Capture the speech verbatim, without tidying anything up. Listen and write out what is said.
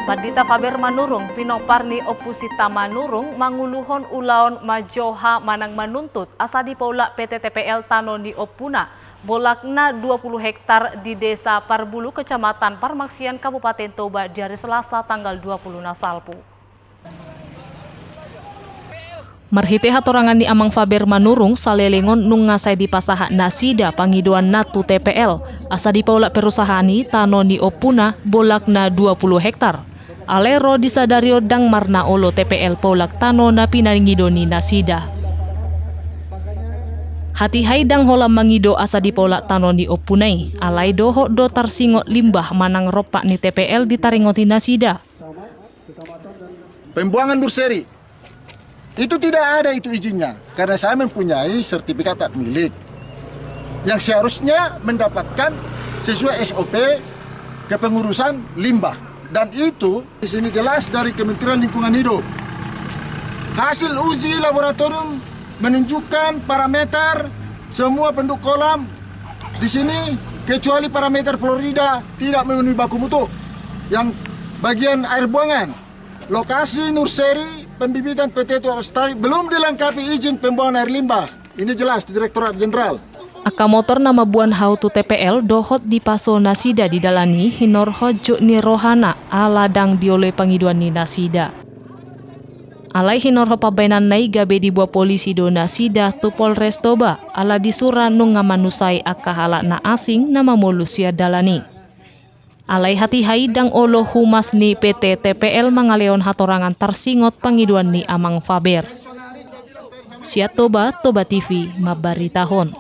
Pandita Faber Manurung, pinompar ni Ompu Sinta Manurung, manguluhon ulaon manjoha manang manuntut asa dipaulak P T T P L tano ni ompuna, bolakna dua puluh hektar di Desa Parbulu, Kecamatan Parmaksian, Kabupaten Toba, di ari Selasa tanggal dua puluh na salpu. Marhite hatorangan ni Amang Faber Manurung, saleleng on nunga sai dipasahat nasida pangidoanna tu T P L asa dipaulak perusahaan i tano ni ompuna, bolakna dua puluh hektar. Alai ro disadari on ndang marna olo T P L paulak tano na pinangido ni nasida. Hatiha i ndang holan mangido asa dipaulak tano ni ompuna i, alai dohot do tarsingot limbah manang rompak ni T P L ditaringoti nasida. Pembuangan Nurseri. Itu tidak ada itu izinnya, karena saya mempunyai sertifikat hak milik yang seharusnya mendapatkan sesuai S O P kepengurusan limbah. Dan itu di sini jelas dari Kementerian Lingkungan Hidup. Hasil uji laboratorium menunjukkan parameter semua penduduk kolam di sini, kecuali parameter fluorida, tidak memenuhi baku mutu yang bagian air buangan. Lokasi Nurseri pembibitan P T Tua Lestari belum dilengkapi izin pembuangan air limbah. Ini jelas di Direktorat Jenderal. Angka motor na mamboan hau tu T P L dohot dipaso nasida di dalan i hinorhon jut ni rohana ala ndang dioloi pangidoan ni nasida. Alai hinorhon pambaenanna i gabe diboan polisi do nasida tu Polres Toba, ala disura nunga manusai angka halak na asing na mamolus sian dalan i. Alai hatiha i ndang olo humas ni P T T P L mangalehon hatorangan tarsingot pangidoan ni Amang Faber. Sian Toba, Toba T V mambaritahon.